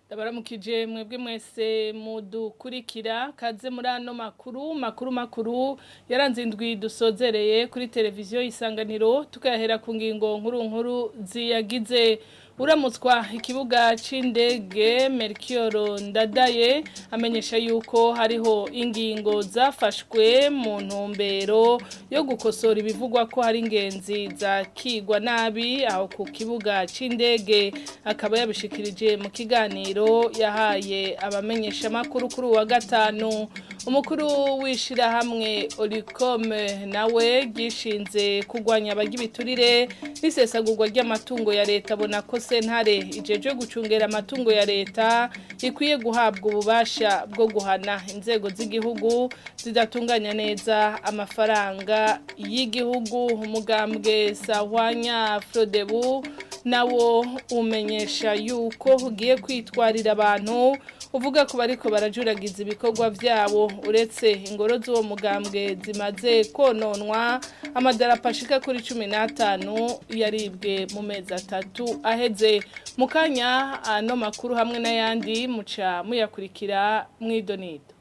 Ndabaramukije mwebwe mwese mudukurikira kaze muri ano makuru makuru makuru yaranze indwi dusozereye kuri televiziyo Isanganiro, tukayahera ku ngingo nkuru nkuru ziyagize. Uramutswa ikibuga c'indege Melchior Ndadaye amenyesha yuko hariho ingingo zafashwe mu ntumbero yo gukosora ibivugwa ko hari ingenzi zakigwa nabi aho ku kibuga c'indege, akaba yabishikirije mu kiganiro yahaye abamenyesha makuru kuri uwa gatanu. Umukuru w'ishirahamwe Olicome nawe gishinze kugwanya abagibiturire n'isesagurwa ry'amatungo ya leta abona ko sentare ijejwe gucungera amatungo ya leta ikwiye guhabwa ububasha bwo guhana inzego z'igihugu zidatunganya neza amafaranga y'igihugu. Umugambwe Sahwanya Frodebu nawo umenyesha yuko ugiye kwitwarira abantu uvuga ko bariko barajuragiza ibikorwa vyabo. Uretse ingoro z'uwo mugambwe zimaze kononwa, amadarapo ashika kuri 15 yaribwe mu mezi 3 aheze. Mu kanya ano makuru hamwe n'ayandi muca muyakurikira mwidonido.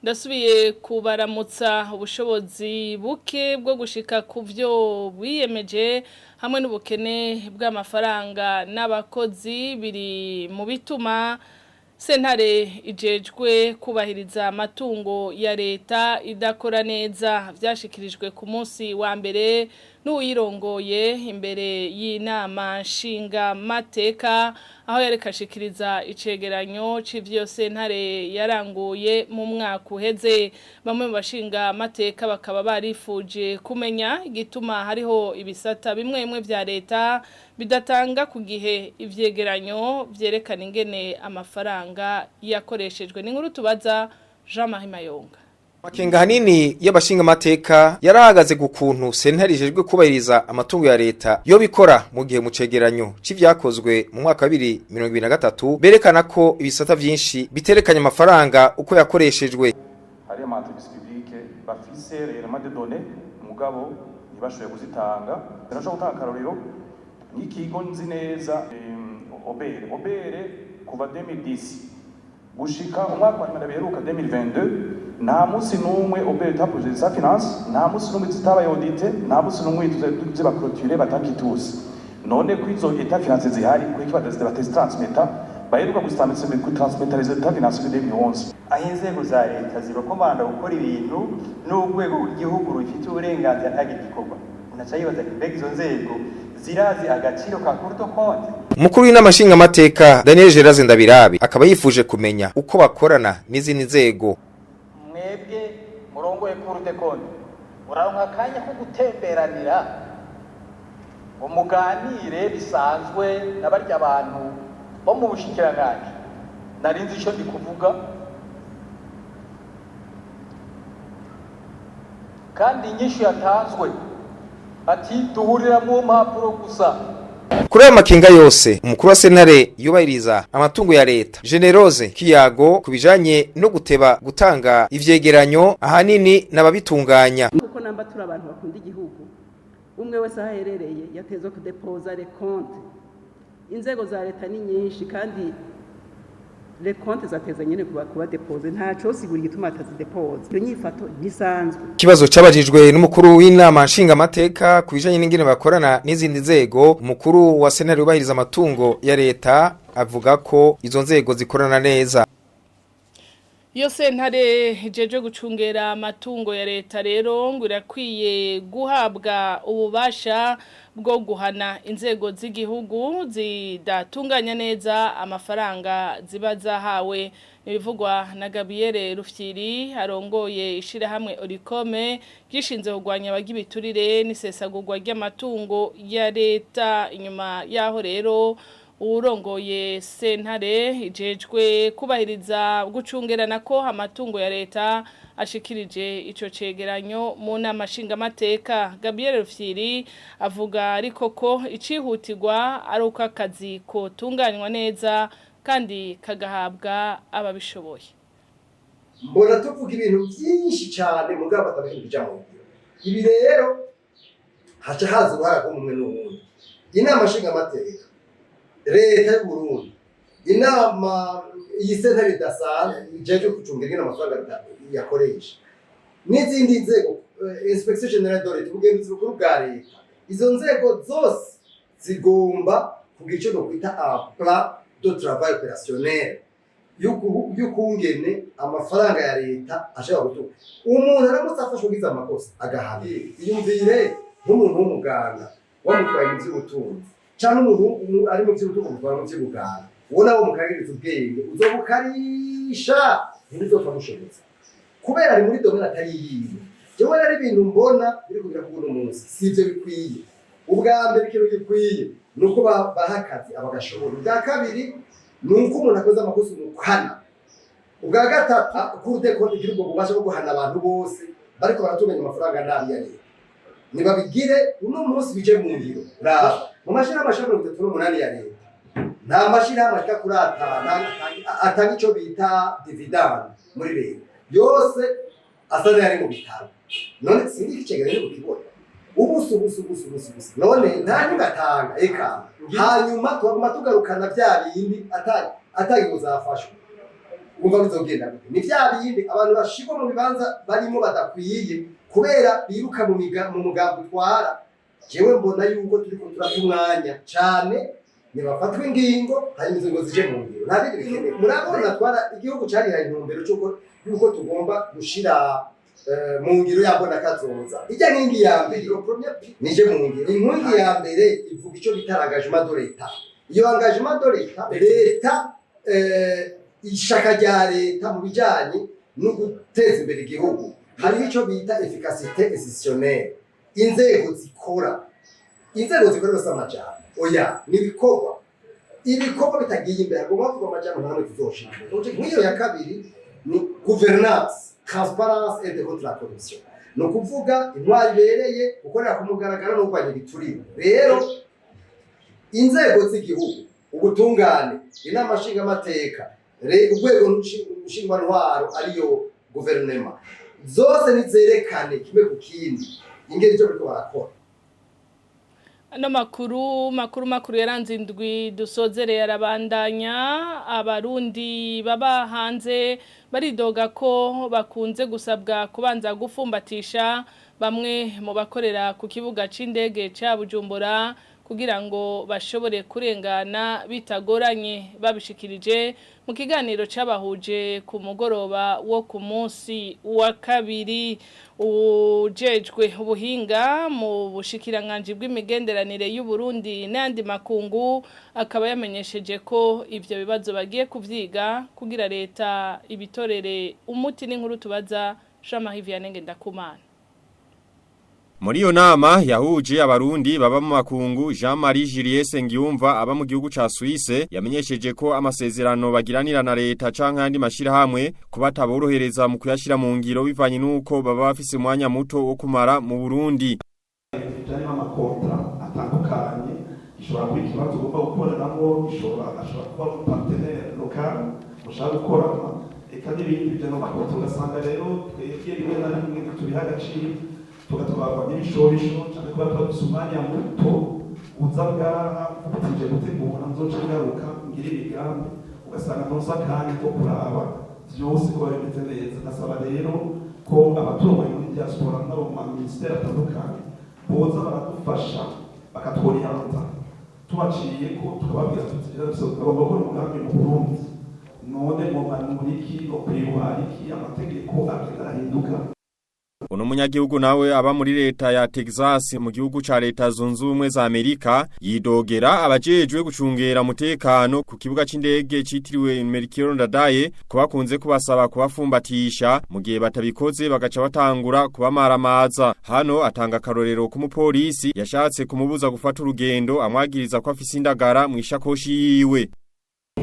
Ndasubiye kubaramutsa. Ubushobozi buke bwo gushika ku byo biyemeje hamwe n'ubukene bw'amafaranga n'abakozi biri mu bituma sentare ijejwe kubahiriza amatungo ya leta idakora neza. Vyashikirijwe ku munsi wa mbere n'uwirongoye imbere y'inama nshinga mateka, aho yareka ashikiriza icegeranyo c'ivyo sentare yaranguye mu mwaka uheze. Bamwe mu bashinga mateka bakaba barifuje kumenya igituma hariho ibisata bimwe bimwe vya leta bidatanga ku gihe ivyegeranyo vyerekana ingene amafaranga yakoreshejwe. Ni inkuru tubaza Jean-Marie Mayonga. Makenga hanini y'abashinga mateka yarahagaze gukuntu sentare ijejwe kubahiriza amatungo ya leta yo bikora mu gihe mu cegeranyo c'ivyakozwe mu mwaka wa 2023 berekana ko ibisata vyinshi biterekanye amafaranga uko yakoreshejwe. Hari ama entreprise publique bafise réellement des données, mugabo ntibashoboye kuzitanga. Ndashobora gutanga akarorero nk'ikigo nzi neza, OBR. OBR kuva 2010 gushika umwaka wa nyuma biheruka 2022, nta munsi n'umwe OBR itaproje sa finance, nta munsi n'umwe zitabaye audité, nta munsi n'umwe tuziba clôturer batakitusi. None ko izo états financiers zihari, kuki batazitransmeta? Baheruka gutransmeta les états financiers de 2011. Aho inzego za leta zibakomanda gukora ibintu n'urwego rw'igihugu rubifitiye uburenganzira ntagire igikorwa, unaca yibaza ati: mbega izo nzego zirazi agaciro ka Cour des comptes? Umukuru w'inama nshingamateka Daniel Geraze Ndabirabe akaba yifuje kumenya uko bakorana n'izindi nzego. Mwebwe murongoye Cour des comptes, muraronka akanya ko gutemberanira ngo muganire bisanzwe na barya bantu bo mu bushikiranganji? Nari nzi ico ndi kuvuga, kandi inyishu yatanzwe ati: duhurira mu mpapuro gusa. Kuri ayo makenga yose, umukuru wa sentare yubahiriza amatungo ya leta Generose Kiyago ku bijanye no guteba gutanga ivyegeranyo, ahanini n'ababitunganya. Kuko namba turi abantu bakunda igihugu, umwe wese aho aherereye yatezwe kudepoza les comptes. Inzego za leta ni nyinshi, kandi les comptes zateza nyene kuba déposées. Nta cosigura igituma batazidepoza. Iyo nyifato ntisanzwe. Ikibazo cabajijwe n'umukuru w'inama nshingamateka ku bijanye n'ingene bakorana n'izindi nzego, umukuru wa sentare yubahiriza amatungo ya leta avuga ko izo nzego zikorana neza. Iyo sentare ijejwe gucungera amatungo ya leta rero ngo irakwiye guhabwa ububasha bwo guhana inzego z'igihugu zidatunganya neza amafaranga ziba zahawe. Ibivugwa na Gabriel Rufyiri arongoye ishirahamwe Olicome gishinze kurwanya abagibiturire n'isesagurwa ry'amatungo ya leta, inyuma yaho rero urongoye sentare ijejwe kubahiriza gucungerana ko amatungo ya leta ashikirije ico cegeranyo mu nama nshingamateka. Gabriel Rufyiri avuga ariko ko icihutirwa ari uko akazi kotunganywa neza kandi kagahabwa ababishoboye. Mbona tuvuga ibintu byinshi cyane, mugabo atabintu bija mu ngiro. Ibi rero haca haza uruhara rw'umwe n'uwundi: inama nshingamateka, leta y'u Burundi, inama iyi sentare idasanzwe ijejwe gucunga ingene amafaranga yakoresha, n'izindi nzego, inspection générale de l'État, ubugenzuzi bukuru bwa leta. Izo nzego zose zigomba kugira icyo nokwita un plan de travail opérationnel y'ukungene amafaranga ya leta ashobora gutunga. Umuntu aramutse afashwe ugize amakosa agahana. Iyumvire nk'umuntu w'umuganga wamutwaye mu by'ubutunzi, cyangwa umuntu ari mu by'ubutunzi umutwara mu by'ubuganga, uwo nawe mukaririza ubwenge uzobukarisha, ntibizopfa gushobotsa kubera ari muri domaine atari yiwe. Jewe rero ibintu mbona biri kugira ku uno munsi si ivyo bikwiye. Ubwa mbere, ikintu gikwiye ni uko baha akazi abagashobora. Ubwa kabiri, ni uko umuntu akoze amakosa umuhana. Ubwa gatatu, Cour des comptes igira ubwo bubasha bwo guhana abantu bose bariko baratunganya amafaranga nabi ya leta. Nibabigire uno munsi, bije mu ngiro. Raba mu mashirahamwe ashika 38 ya leta, nta mashirahamwe ashika kuri atanu atanga ico bita dividende muri leta. Yose asa n'ayari mu bitaro. None sinzi icegeranyo kukibona ubusa, ubusa, ubusa, ubusa, ubusa. None nta nyungu atanga. Eka hanyuma twaguma tugarukana bya bindi atari buzafashwa. Wumva bizogenda gute? Ni vya bindi, abantu bashirwa mu bibanza barimo badakwiye kubera biruka mu mugambi utwara. Jewe mbona yuko turiko turata umwanya cane. Nibafatwe ingingo, hanyuma izo ngo zije mu ngiro, nta bindi bikenewe. Murabona twara igihugu carihaye intumbero c'uko yuko tugomba gushira mu ngiro yabona kazoza. Ijya nkingi ya mbere nije mu ngiro. Inkingi ya mbere ivuga ico bita engagement de l'État. Iyo engagement de l'État, leta, ishaka rya leta mu bijanye no guteza imbere igihugu, hariho ico bita efficacité institutionnelle, inzego zikora. Inzego zikora bose amajambo oya, ni ibikorwa. Ibikorwa bitagiye imbere, hagomba kuvuga amajambo, nta namwe tuzoshika. Nk'iyo ya kabiri ni gouvernance, transparence et contre la corruption, ni ukuvuga intwari ibereye, gukorera ku mugaragaro no kurwanya ibiturire. Rero inzego z'igihugu, ubutungane, inama nshingamateka, urwego nshingwantwaro ariyo guverinoma, zose nizerekane kimwe ku kindi ingene ivyo bariko barakora. Ano makuru makuru makuru yaranze indwi dusozereye arabandanya. Abarundi baba hanze baridoga ko bakunze gusabwa kubanza gufumbatisha bamwe mu bakorera ku kibuga c'indege ca Bujumbura kugira ngo bashobore kurengana bitagoranye. Babishikirije mu kiganiro cabahuje ku mugoroba wo ku munsi wa kabiri. Ujejwe ubuhinga mu bushikiranganji bw'imigenderanire y'u Burundi n'andi makungu akaba yamenyesheje ko ivyo bibazo bagiye kuvyiga kugira leta ibitorere umuti. N'inkuru tubaza Jean Marie Vianney Ngendakumana. Muri iyo nama yahuje abarundi baba mu makungu, Jean-Marie Julius Sengiyumva aba mu gihugu ca Suisse yamenyesheje ko amasezerano bagiranira na leta canke andi mashirahamwe kuba bataborohereza mu kuyashira mu ngiro bivanye nuko baba bafise umwanya muto wo kumara mu Burundi. Bijyanye n'ama contrats atandukanye, ishobora kuba ikibanza ugomba gukoreramo, ashobora kuba partenaire local ushaka gukorana, eka n'ibindi bijyanye n'ama contrats. Ugasanga rero twebwe rimwe na rimwe ntitubiha agaciro, tugatwarwa n'ibishobisho cyane kuba tuba dufise umwanya muto uza ngaha uvuga uti nje gutegura, nzoca ngaruka ngire imigambi, ugasanga ntuzi akanya ko kuraba vyose ko bimeze neza. Ndasaba rero ko abaturongoye muri diaspora n'abo mu ma ministères atandukanye boza baradufasha, bakatworiyanta tubaciye ko tukababwira tuti tugomba gukora umugambi mu Burundi, none mwomanura iki, no kwibuha iki, amategeko agenda arahinduka. Uno munyagihugu nawe aba muri leta ya Texas mu gihugu ca Leta Zunze Ubumwe za Amerika yidogera abajejwe gucungera umutekano ku kibuga c'indege citiriwe Melchior Ndadaye ko bakunze kubasaba kubafumbatisha, mu gihe batabikoze bagaca batangura kubamaramaza. Hano atanga karorero ku mupolisi yashatse kumubuza gufata urugendo amwagiriza ko afise indagara mu ishakoshi yiwe.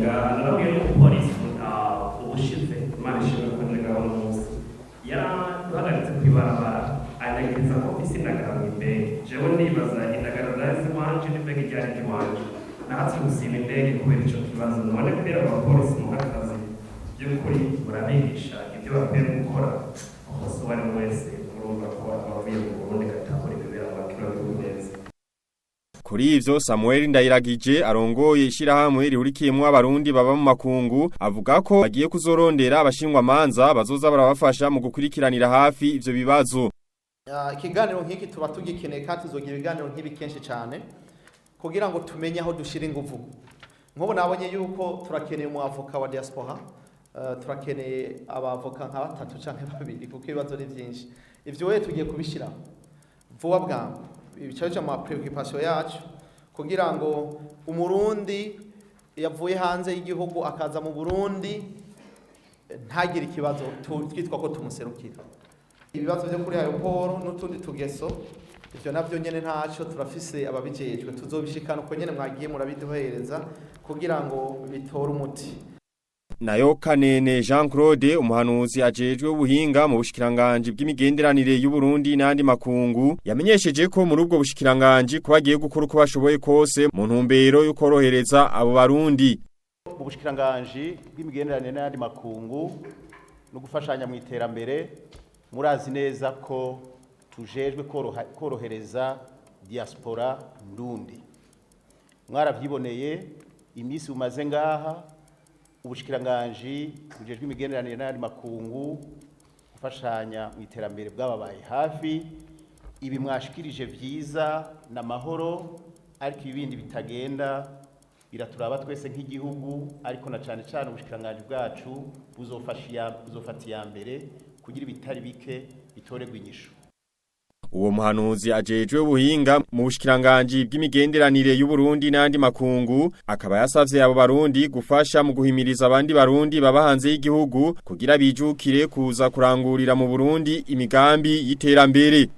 Narabwiye n'umupolisi ubushize, Imana ishimwe ko ndagaho uno munsi, yaraduhagaritse kw'ibarabara anyagiriza ko mfise indagara mu indege. Jewe nibaza indagara zari ziwanje n'indege ryari iry'iwanje. Nahatse gusiba indege kubera ico kibazo. None kubera abapolisi muha akazi, by'ukuri murabigisha Ibyo bakwiye gukora hose, uwo ari we wese murumva ko abavuye mu Burundi gatahura ibibera mu kino gihugu neza. Kuri ivyo, Samuel Ndayiragije arongoye ishirahamwe rihurikiyemwo abarundi baba mu makungu avuga ko bagiye kuzorondera abashingwa manza bazoza barabafasha mu gukurikiranira hafi ivyo bibazo. Ikiganiro nk'iki tuba tugikeneye kandi tuzogira ibiganiro nk'ibi kenshi cyane kugira ngo tumenye aho dushira ingufu. Nk'ubu nabonye yuko turakeneye umwavoka wa diaspora, turakeneye abavoka nka batatu canke babiri kuko ibibazo ni byinshi. Ivyo we tugiye kubishira vuba bwangu ibicaye mu préoccupation yacu kugira ngo umurundi yavuye hanze y'igihugu akaza mu Burundi ntagire ikibazo twitwa ko tumuserukira. Ibibazo byo kuri aéroport n'utundi tugeso, ivyo navyo nyene ntaco, turafise ababijejwe, tuzobishikana uko nyene mwagiye murabiduhereza kugira ngo bitore umuti. Nayo Kanene Jean Claude, umuhanuzi ajejwe ubuhinga mu bushikiranganje bw'imigenderanire y'u Burundi n'andi makungu, yamenyesheje ko muri ubwo bushikiranganje ko bagiye gukora uko bashoboye kose mu ntumbero yo korohereza abo barundi. Mu bushikiranganje bw'imigenderanire n'andi makungu no gufashanya mu iterambere, murazi neza ko tujejwe korohereza diaspora ndundi. Mwaravyiboneye iminsi umaze ngaha, ubushikiranganje bujejwe imigenderanire n'andi makungu gufashanya mu iterambere bwababaye hafi. Ibi mwashikirije vyiza n'amahoro, ariko ibindi bitagenda biraturaba twese nk'igihugu, ariko na cane cane ubushikiranganje bwacu buzofata iya mbere kugira ibitari bike bitorerwe inyishu. Uwo muhanuzi ajejwe ubuhinga mu bushikiranganje bw'imigenderanire y'u Burundi n'andi makungu akaba yasavye abo barundi gufasha mu guhimiriza abandi barundi baba hanze y'igihugu kugira bijukire kuza kurangurira mu Burundi imigambi y'iterambere.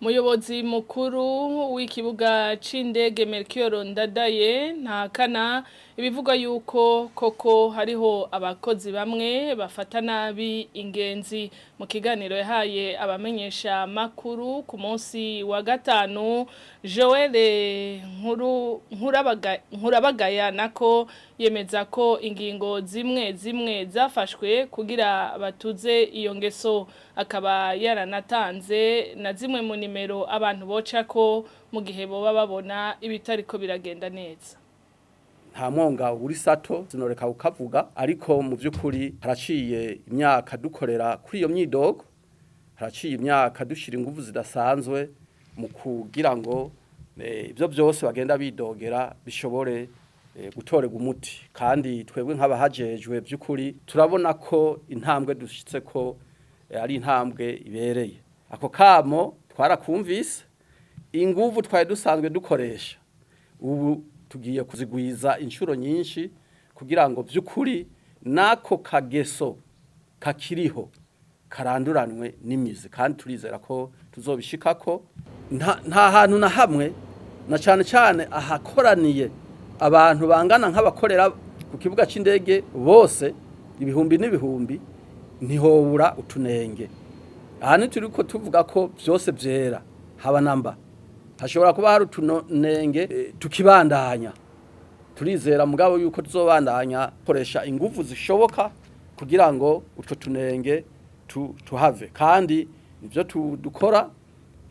Muyobozi mukuru w'ikibuga c'indege Melchior Ndadaye ntakana ibivugwa yuko koko hariho abakozi bamwe bafata nabi ingenzi. Mu kiganiro yahaye abamenyesha makuru ku munsi wa gatanu, Joel Nkuru Nkurabagaya nako yemeza ko ingingo zimwe zimwe zafashwe kugira batuze iyo ngeso, akaba yaranatanze na zimwe mu nimero abantu boca ko mu gihe boba babona ibitariko biragenda neza. Nta mwonga uri sato sinoreka ukavuga, ariko mu by'ukuri haraciye imyaka dukorera kuri iyo myidogo, haraciye imyaka dushira ingufu zidasanzwe mu kugira ngo ibyo byose bagenda bidogera bishobore gutorerwa umuti. Kandi twebwe nk'abahajejwe by'ukuri turabona ko intambwe dushitse ko ari intambwe ibereye. Ako kamo twarakumvise, ingufu twari dusanzwe dukoresha ubu tugiye kuzigwiza inshuro nyinshi kugira ngo by'ukuri nako kageso kakiriho karanduranwe n'imizi, kandi turizera ko tuzobishikako. Nta hantu na hamwe, na cyane cyane ahakoraniye abantu bangana nk'abakorera ku kibuga c'indege bose, ibihumbi n'ibihumbi, ntihobura utunenge. Aha ntituri ko tuvuga ko byose byera haba namba, hashobora kuba hari utunenge tukibandanya. Turizera mugabo yuko tuzobandanya koresha ingufu zishoboka kugira ngo utwo tunenge tuhave, kandi nivyo dukora.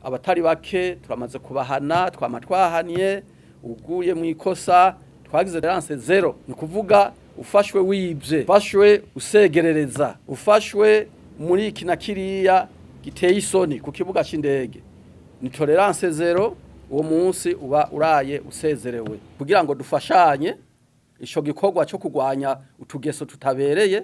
Abatari bake turamaze kubahana, twama twahaniye uguye mu ikosa, twagize tolérance zéro, ni kuvuga ufashwe wibye, ufashwe usegerereza, ufashwe muri iki na kiriya giteye isoni ku kibuga c'indege, ni tolérance zéro, uwo munsi uba uraye usezerewe. Kugira ngo dufashanye ico gikorwa cyo kurwanya utugeso tutabereye,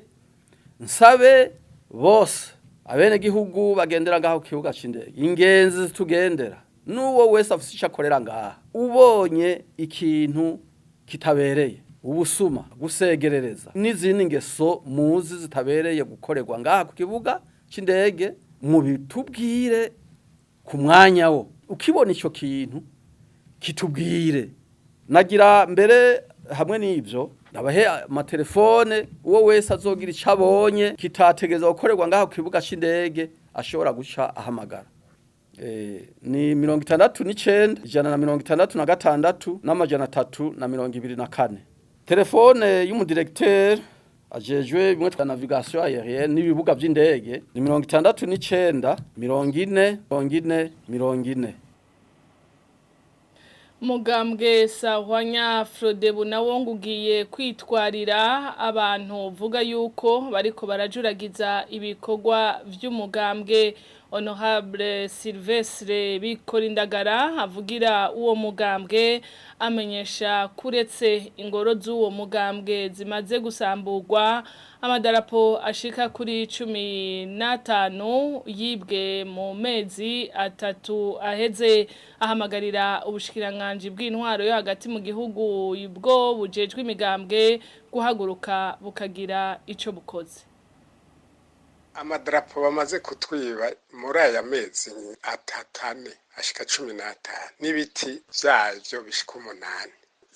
nsabe bose abene gihugu bagendera ngaho ku kibuga c'indege, ingenzi zitugendera, n'uwo wese afise ico akorera ngaha, ubonye ikintu kitabereye, ubusuma, gusegerereza n'izindi ngeso muzi zitabereye gukorerwa ngaha ku kibuga c'indege, mubitubwire ku mwanya wo ukibona ico kintu kitubwire. Nagira mbere hamwe n'ivyo ndabahe amatelefone, uwo wese azogira ico abonye kitategereza gukorerwa ngaho ku kibuga c'indege ashobora guca ahamagara. Ni 69 166 324. Telefone y'umudirecteur. Ajejwe bimwe twa navigation aérienne n'ibibuga vy'indege ni 69 40 40 40. Mugambwe Sahwanya Frodebu nawo ngugiye kwitwarira abantu vuga yuko bariko barajuragiza ibikorwa vy'umugambwe. Honorable Sylvestre Bikorindagara avugira uwo mugambwe amenyesha kuretse ingoro z'uwo mugambwe zimaze gusamburwa, amadarapo ashika kuri 15 yibwe mu mezi 3 aheze. Ahamagarira ubushikiranganji bw'intwaro yo hagati mu gihugu bwo bujejwe imigambwe guhaguruka bukagira ico bukoze. Amadarapo bamaze kutwiba muri aya mezi 3 ashika 15 n'ibiti vyavyo bishika 8.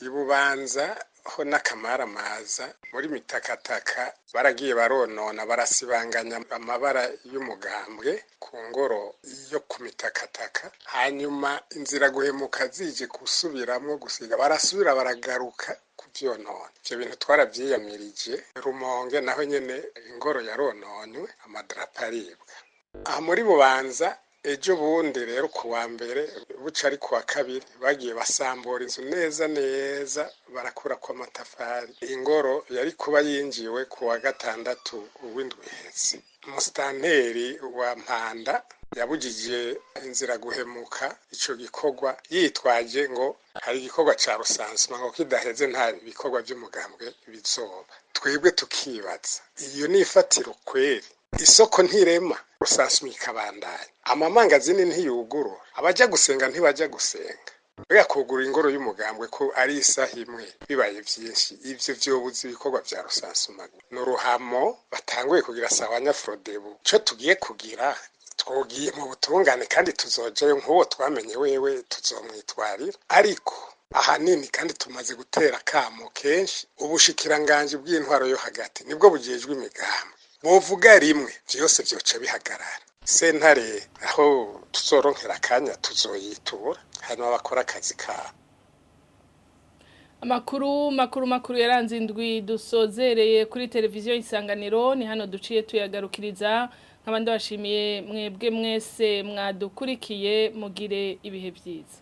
Ibubanza ho n'akamaramaza muri mitakataka baragiye baronona, barasibanganya amabara y'umugambwe ku ngoro yo ku mitakataka. Hanyuma inzira guhemuka zije gusubiramwo gusiga, barasubira baragaruka kuvyonona. Ivyo bintu twaravyiyamirije. Rumonge naho nyene ingoro yarononywe, amadarapo aribwa. Aha muri Bubanza ejo bundi rero kuwa mbere buca ari kuwa kabiri bagiye basambura inzu neza neza, barakura ko amatafari. Ingoro yari kuba yinjiwe kuwa gatandatu w'indwi iheze. Umusitanteri wa Mpanda yabujije inzira guhemuka ico gikorwa, yitwaje ngo hari igikorwa ca rusansuma, ngo kidaheze nta bikorwa vy'umugambwe bizoba. Twebwe tukibaza iyo ni ifatiro kweri? Isoko ntirema, rusansuma ikabandanya, amamangazini ntiyugurura, abaja gusenga ntibaja gusenga. Mbega kugura ingoro y'umugambwe ko ari isaha imwe bibaye vyinshi, ivyo vyobuza ibikorwa vya rusansuma. Ni uruhamo batanguye kugira Sahwanya Frodebu. Ico tugiye kugira, twogiye mu butungane kandi tuzojayo, nk'uwo twamenye wewe tuzomwitwarira. Ariko ahanini kandi tumaze gutera akamo kenshi ubushikiranganji bw'intwaro yo hagati, nibwo bujejwe imigambi, bovuga rimwe vyose vyoca bihagarara. Sentare aho tuzoronkera akanya tuzoyitura, hanyuma bakora akazi kabo. Amakuru makuru makuru yaranze indwi dusozereye kuri televiziyo Isanganiro ni hano duciye tuyagarukiriza. Nk'abandi bashimiye mwebwe mwese mwadukurikiye, mugire ibihe byiza.